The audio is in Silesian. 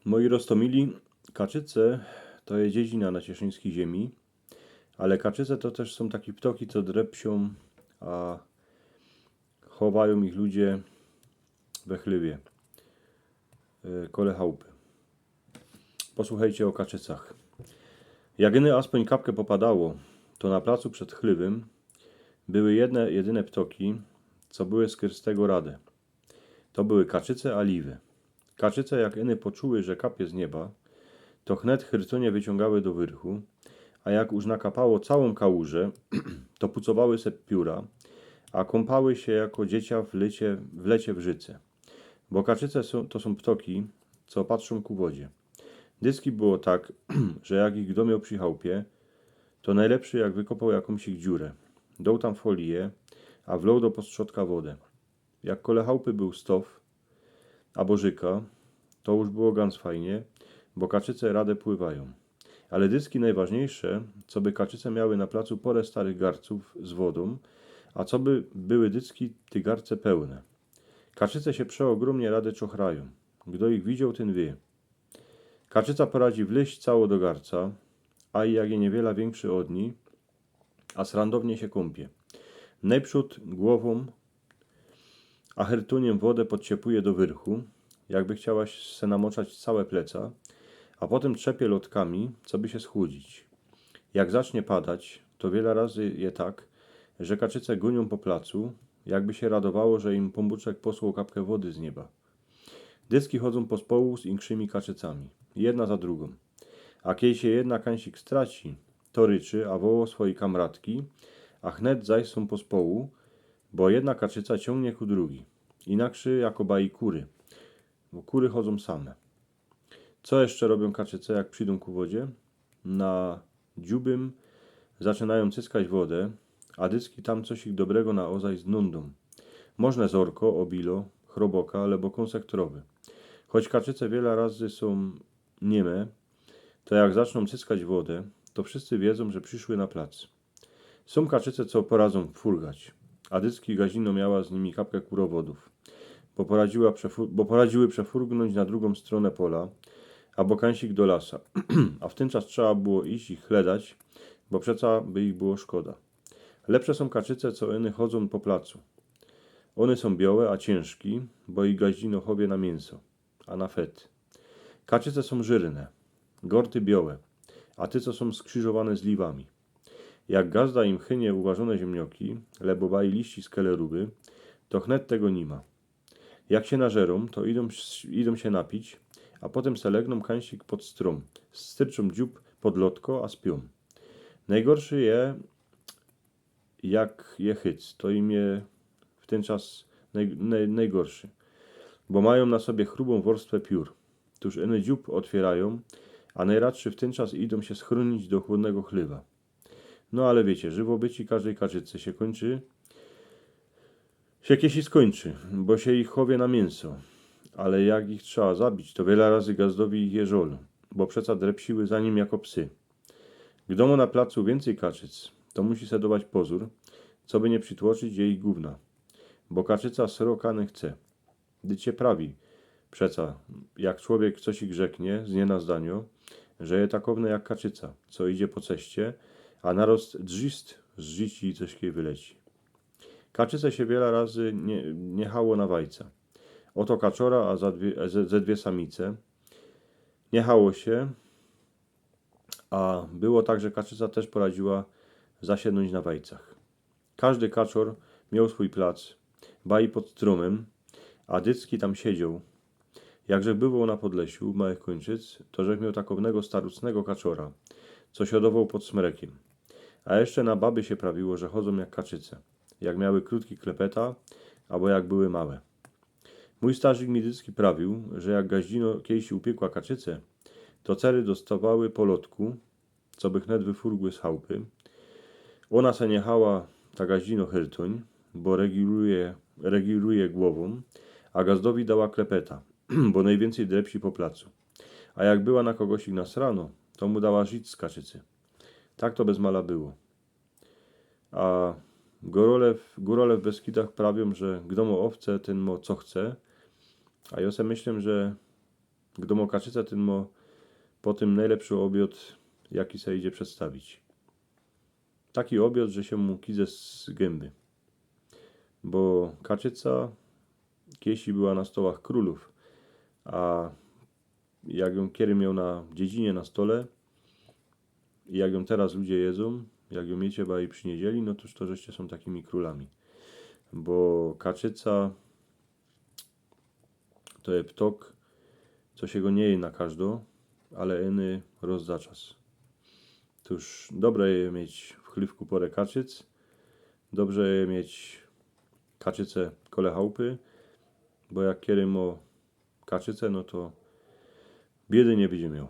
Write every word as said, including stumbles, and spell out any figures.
Moi roztomili, kaczyce to je dziedzina na cieszyńskij ziemi, ale kaczyce to tyż sōm takie ptoki, co drepsiōm, a chowajōm ich ludzie we chlywie, e, kole chałpy. Posłuchejcie ô kaczycach. Jak iny aspōń kapkã popadało, to na placu przed chlywym były jedne, jedyne ptoki, co były z kyrstego rade. To były kaczyce a liwy. Kaczyce, jak iny poczuły, że kapie z nieba, to chnet chyrtonie wyciōngały do wyrchu, a jak już nakapało całōm kałuże, to pucowały se piōra, a kōmpały sie jako dziecia w lecie, w lecie w rzyce. Bo kaczyce sōm, to sōm ptoki, co patrzōm ku wodzie. Dyski było tak, że jak ich kto mioł przi chałpie, to nojlepszy jak wykopoł jakōmś ich dziurã. Doł tam folijã, a wloł do postrzodka wodã. Jak kole chałpy bōł stow, abo rzyka, to już było gans fajnie, bo kaczyce rade pływajōm. Ale dyski nojważniejsze, coby kaczyce miały na placu porã starych garcōw z wodōm, a coby były dyski te garce pełne. Kaczyce sie przeogrōmnie rade czochrajōm. Kto ich widzioł, tyn wiy. Kaczyca poradzi wlyź cało do garca, a i jak je niywiela wiynkszy ôd nij, a srandownie sie kōmpie. Nojprzōd głowōm, a chyrtōniym wodã podciepuje do wyrchu, jakby chciała se namoczać całe pleca, a potym trzepie lōtkami, coby sie schłodzić. Jak zacznie padać, to wiela razy je tak, że kaczyce gōniōm po placu, jakby sie radowało, że im Pōnbōczek posłoł kapkã wody z nieba. Dyski chodzōm pospołu z inkszymi kaczycami, jedna za drugōm. A kej sie jedna kańsik straci, to ryczy, a woło swojij kamratki, a chnet zaś sōm pospołu, bo jedna kaczyca ciōngnie ku drugij. Inakszy jako baji kury, bo kury chodzōm same. Co jeszcze robiōm kaczyce, jak przidōm ku wodzie? Na dziubym zaczynajōm cyskać wodã, a dyski tam coś ich dobrego na ôzaj znōndōm. Możne zorko, ôbilo, chroboka, abo kōnsek trowy. Choć kaczyce wiela razy sōm niyme, to jak zaczną cyskać wodã, to wszyscy wiedzōm, że prziszły na plac. Sōm kaczyce, co poradzōm furgać, a dyski gaździno miała z nimi kapkã kurowodōw, bo poradziła przefu-, bo poradziły przefurgnōńć na drugōm strōnã pola, abo kańsik do lasa, a w tyn czas trzeba było iś ich chledać, bo przeca by ich było szkoda. Lepsze sōm kaczyce, co iny chodzōm po placu. Ône sōm biołe, a ciynżki, bo ich gaździno chowie na miynso, a na fet. Kaczyce sōm żyrne, gorty biołe, a te, co sōm skrzyżowane z liwami. Jak gazda im chynie uwarzōne ziymnioki, abo baji liści z keleruby, to chnet tego niyma. Jak sie nażerōm, to idōm, idōm sie napić, a potym se legnōm kańsik pod strōm, styrczōm dziub pod lotko, a spiōm. Nojgorszy je, jak je chyc, to im je w tyn czas noj-, noj-, nojgorszy, bo majōm na sobie chrubōm worstwã piōr. Tōż iny dziub ôtwierajōm, a nojradszy w tyn czas idōm sie schrōnić do chłodnego chlywa. No ale wiycie, żywobyci kazdej kaczyce sie kōńczy, sie kejsi skōńczy, bo sie ich chowie na miynso. Ale jak ich trzeba zabić, to wiela razy gazdowi ich je żol, bo przeca drepsiły za nim jako psy. Gdo mŏ na placu wiyncyj kaczyc, to musi se dŏwać pozōr, coby niy przitłoczyć jejich gōwna, bo kaczyca srŏ kany chce. Dyć sie prawi przeca, jak człowiek coś i rzeknie z niy na zdaniŏ, że je takowny jak kaczyca, co idzie po ceście, a narost drzist z żicij coś kej wyleci. Kaczyce sie wiela razy niy, niychało na wajca. Ôto kaczora, a za dwie, ze, ze dwie samice. Niychało sie, a było tak, że kaczyca tyż poradziła zasiednōńć na wajcach. Kŏżdy kaczor mioł swōj plac, baj pod strōmym, a dycki tam siedzioł. Jakżech bywoł na Podlesiu, w Małych Kōńczyc, to żech mioł takownego starucnego kaczora, co siodowoł pod smrekym. A jeszcze na baby sie prawiło, że chodzōm jak kaczyce, jak miały krōtki klepeta, abo jak były małe. Mōj starzik mi dycki prawił, że jak gaździno kejsi upiekła kaczyce, to cery dostowały po lotku, coby chnet wyfurgły z chałpy. Ôna se niychała, ta gaździno, chyrtōń, bo regiruje, regiruje głowōm, a gazdowi dała klepeta, bo nojwiyncyj drepsi po placu. A jak była na kogosik nasranŏ, to mu dała żic z kaczycy. Tak to bez mala było. A gōrole w, gōrole w Beskidach prawiōm, że gdo mŏ ôwce, tyn mŏ co chce. A jŏ se myślã, że Gdo mo kaczyca, tyn mo potym nojlepszy ôbiŏd, jaki se idzie przedstawić. Taki ôbiŏd, że sie mu kidze z gymby. Bo kaczyca kejsi była na stołach krōlōw, a jak jōm kedy mioł na dziedzinie na stole i jak jōm teraz ludzie jedzōm, jak jōm jecie baj przinieźli, no toż to żeście sōm takimi krōlami. Bo kaczyca to je ptok, co sie go niy je na kożdo, ale ino roz za czas. Tōż dobre je mieć w chlywku pŏrã kaczyc, dobrze je mieć kaczyce kole chałpy, bo jak kedy mo kaczyce, no to biedy niy bydzie mioł.